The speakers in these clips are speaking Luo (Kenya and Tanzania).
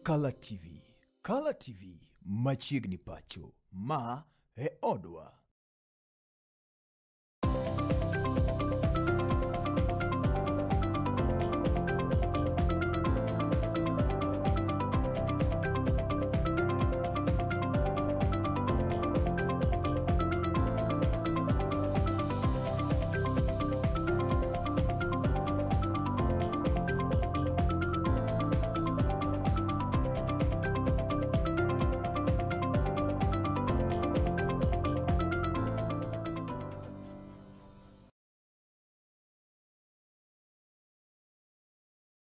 Kala TV. Kala TV machiegni pacho. Ma e odwa.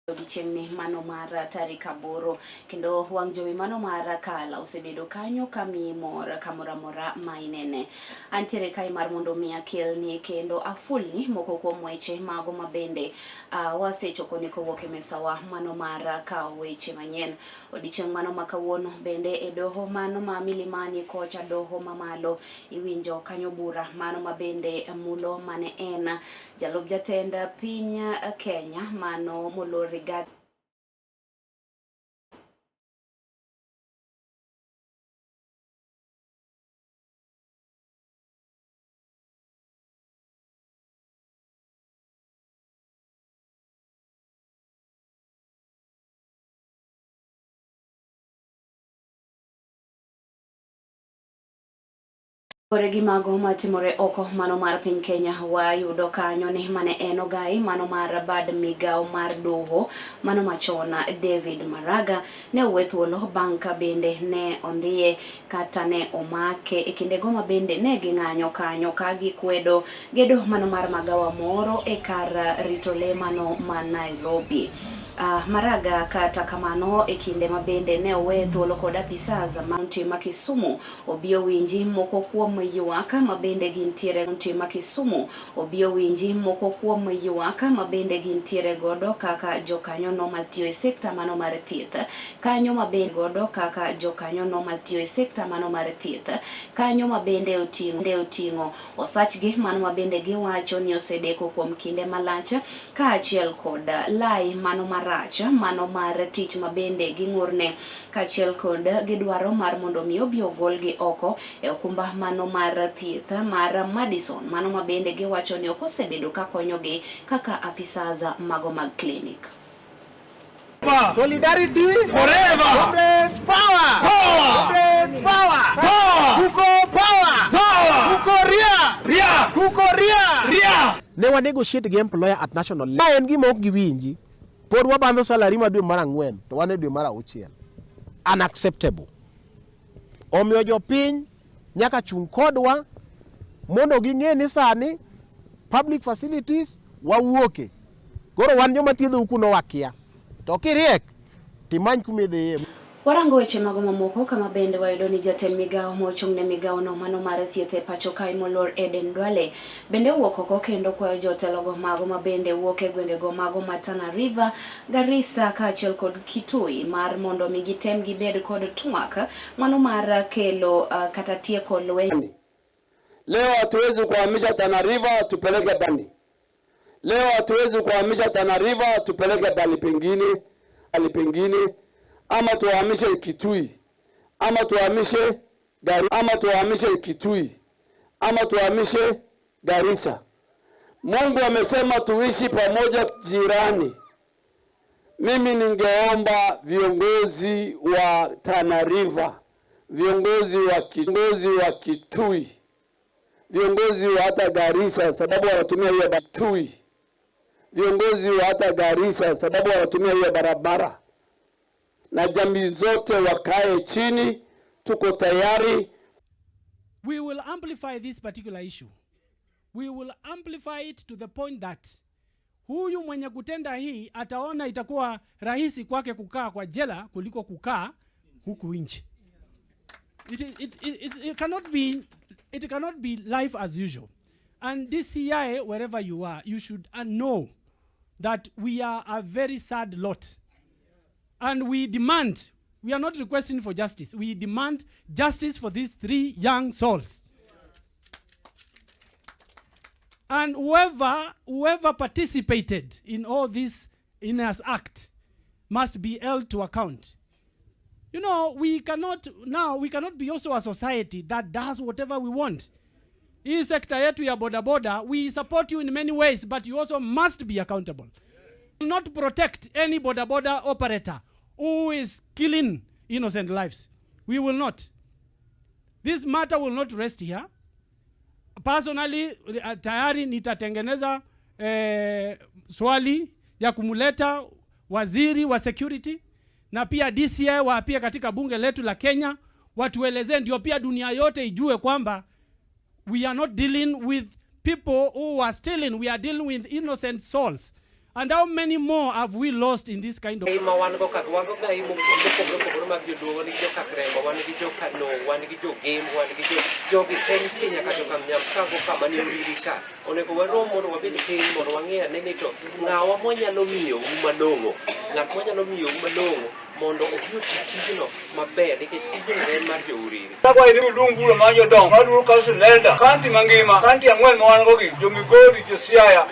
Odiechieng'ni mano mar tarik 8 kendo wang' jowi mano mar Kala osebedo kanyo kamiyi mor kamoro amora ma inene. Antiere kae mar mondo mi akelni kendo afulni moko kuom weche mago ma bende wasechokoni kowuok e mesawa mano mar kawo weche manyien. Odiechieng' mano ma kawuono bende e doho mano ma Milimani kocha doho mamalo iwinjo kanyo bura mano ma bende mulo mane en jalup jatend piny Kenya mano moluor Rigathi Kore gi mago matimore oko mano mar piny Kenya wayudo kanyo ni mane en ogai mano mar bad migawo mar doho mano machon David Maraga ne owe thuolo bang' ka bende ne ondhiye kata ne omake e kindego ma bende ne ging'anyo kanyo ka gikwedo gedo mano mar magawa moro e kar rito le mano ma Nairobi. Maraga kata kamano e kinde ma bende ne owe thuolo kod apisas ma ma Kisumu obi owinji moko kuom ywak ma bende gintiere kaunti ma Kisumu obi owinji moko kuom ywak ma bende gintiere godo kaka jokanyono matiyo e sekta mano mar thieth kanyo ma bende godo kaka jokanyono matiyo e sekta mano mar thieth kanyo ma bende oting'o osachgi mano ma bende giwacho ni osedeko kuom kinde malach kaachiel kod lai mano marach mano mar tich ma bende ging'urne kaachiel kod gidwaro mar mondo mi obi ogolgi oko e okumba mano mar thieth mar Madison mano ma bende giwacho ni ok osebedo ka konyogi kaka apisaza mago mag klinik. Solidarity forever. Comrades power. Power. Comrades power. Power. Kuko power. Power. Kuko ria. Ria. Kuko ria. Ria. Ne wa negotiate gi employer at national level. Ma en gima ok giwinji. Pod wabandho salary ma dwe mar 4 to wan e dwe mar 6. Unacceptable. Omiyo jopiny nyaka chung' kodwa mondo ging'e ni sani public facilities wawuoke. Koro wan joma thiedhou kuno wakia. To kiriek timany kuma idhiye. Warango weche mago mamoko kama bende wayudo ni jatend migawo mochung' ne migawono mano mar thieth e pacho kae moluor Eden Duale bende owuok oko kendo kwayo jotelogo mago ma bende wuok e gwengego mago ma Tana River, Garissa kaachiel kod Kitui mar mondo mi gitem gibed kod twak mano mar kelo kata tieko lweny. Leo hatuwezi kuhamisha Tana River tupeleke Bani. Leo hatuwezi kuhamisha Tana River tupeleke Bani pengine, Bani pengine, ama tuhamishe Kitui, ama tuhamishe Gari, ama tuhamishe Kitui, ama tuhamishe Garissa. Mungu amesema tuishi pamoja jirani. Mimi ningeomba viongozi wa Tana River, viongozi wa Kitui, viongozi wa hata Garissa sababu wanatumia hiyo Kitui, viongozi wa hata Garissa sababu wanatumia hiyo barabara, na jamii zote wakae chini, tuko tayari. We will amplify this particular issue. We will amplify it to the point that huyu mwenye kutenda hii ataona itakuwa rahisi kwake kukaa kwa jela kuliko kukaa huku nje. It cannot be life as usual. And DCI, wherever you are, you should know that we are a very sad lot. And we demand, we are not requesting for justice, we demand justice for these 3 young souls. And whoever participated in all this heinous act must be held to account. You know, we cannot now, we cannot be also a society that does whatever we want. Hii sekta yetu ya bodaboda, we support you in many ways, but you also must be accountable. Not protect any bodaboda operator who is killing innocent lives. We will not. This matter will not rest here. Personally, tayari nitatengeneza swali ya kumuleta waziri wa security na pia DCI waapie katika bunge letu la Kenya, watuelezee, ndio pia dunia yote ijue kwamba we are not dealing with people who are stealing, we are dealing with innocent souls. And how many more have we lost in this kind of Ma wan go ka wan go gai mopogore opogore mag joluo. Wan gi joka Krembo, wan gi joka No, wan gi jo Gem, wan gi jo jogi te nitie, nyaka joka Nyamkago ka mane Uriri ka. Onego warom mondo wabed piny mondo wang'e ane ni to ng'awa mwanyalo miyou malong'o, ng'at mwanyalo miyou malong'o mondo obi oti tijno maber, nikech tijno en mar jo Uriri. Akwayi ni uluong bura mar jodongo mar Luo Council Elder, kaunti mangima, kaunti ang'wen ma wan go gi, jo Migori, jo Siaya,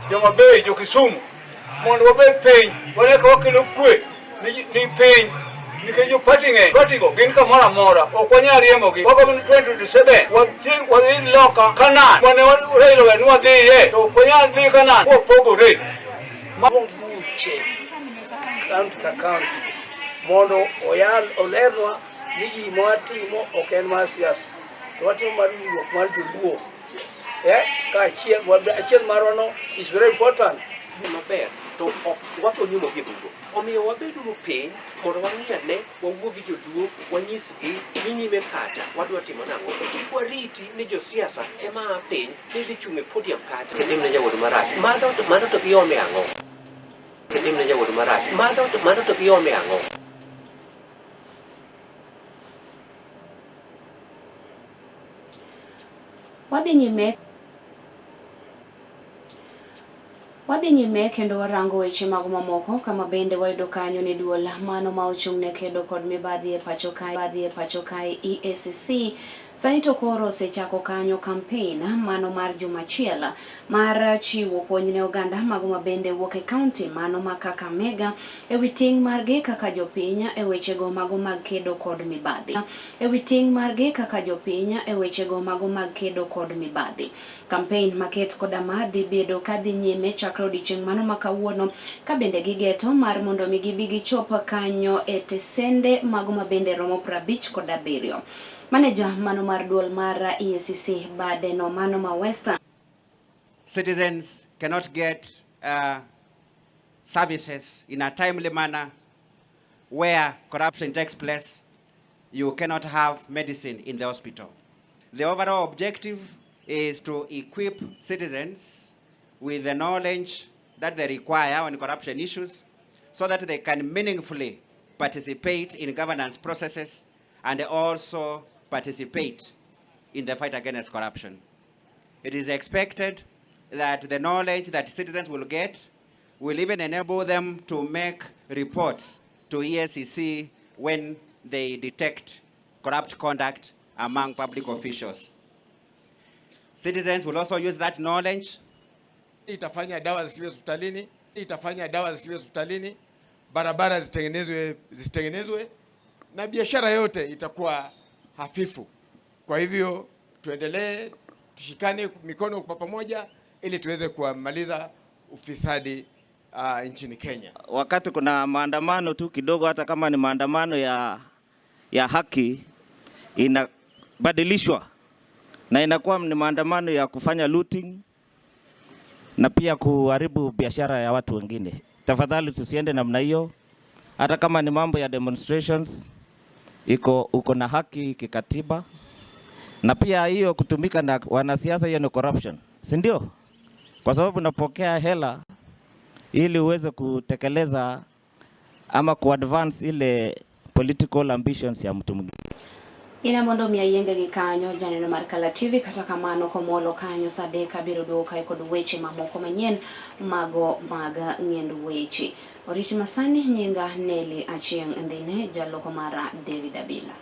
jo Mabei, jo Kisumu, mondo wabed piny, wane ka wakelo kwe ni piny, nikech jo party ng'eny, party go gin kamoro amora, ok wanyal riembogi. Wagombo ni 2027 wadhi loka Canaan mane Raila owe ni wadhiye, to ok wanyal dhi Canaan kwapogore. Buche kaunti ka kaunti mondo oyal olernwa ni gima watimo ok en mar siasa, to watimo mar riwruok mar joluo kaachiel achiel marwa no is very important. Maber to ok wabiro nyumogi e bugo, omiyo wabeduru piny mondo wang'i ane, wawuo gi joluo, wanyisgi ni nyime kacha wadwa timo nang'o. Kik wariti ni josiasa ema a piny ni dhi chung' e podium kacha kitimne jawuoth marach, mano to iome ang'o? Kitimne jawuoth marach, mano to iome ang'o? Wadhi nyime kendo warango weche mag mamoko, kama bende wayudo kanyo ni duol mano ma ochung' ne kedo kod mibadhi e pacho kae, mibadhi e pacho kae, EACC, sani to koro osechako kanyo campaign mano mar juma achiel mar chiwo puonj ne oganda mago ma bende wuok e kaunti mano ma Kakamega e wi ting' margi kaka jopiny e wechego mago mag kedo kod mibadhi, e wi ting' margi kaka jopiny e wechego mago mag kedo kod mibadhi. Campaign maket koda ma dhi bedo kadhi nyime chakre odiochieng' mano ma kawuono, ka bende gigeto mar mondo mi gibi gichop kanyo e tesende mago ma bende romo 57. Maneja mano mar duol mar EACC bade no mano ma Western Citizens cannot get services in a timely manner. Where corruption takes place, you cannot have medicine in the hospital. The overall objective is to equip citizens with the knowledge that they require on corruption issues so that they can meaningfully participate in governance processes and also participate in the fight against corruption. It is expected that the knowledge that citizens will get will even enable them to make reports to EACC when they detect corrupt conduct among public officials. Citizens will also use that knowledge Itafanya dawa zisiwe hospitalini, itafanya dawa zisiwe hospitalini, barabara zitengenezwe zisitengenezwe, na biashara yote itakuwa hafifu. Kwa hivyo tuendelee, tushikane mikono kwa pamoja ili tuweze kumaliza ufisadi nchini Kenya. Wakati kuna maandamano tu kidogo, hata kama ni maandamano ya haki, inabadilishwa na inakuwa ni maandamano ya kufanya looting na pia kuharibu biashara ya watu wengine. Tafadhali tusiende namna hiyo, hata kama ni mambo ya demonstrations, iko uko na haki kikatiba, na pia hiyo kutumika na wanasiasa, hiyo ni corruption, si ndio? Kwa sababu unapokea hela ili uweze kutekeleza ama kuadvance ile political ambitions ya mtu mwingine. Ina mondo mi ayienge gi kanyo janeno mar Kala TV. Kata kamano komolo kanyo sa 3 abiro duogo kae kod weche mamoko manyien mago mag ng'end weche. Oriti masani, nyinga Nelly Achieng' Ndhine, jaloko mara David Abila.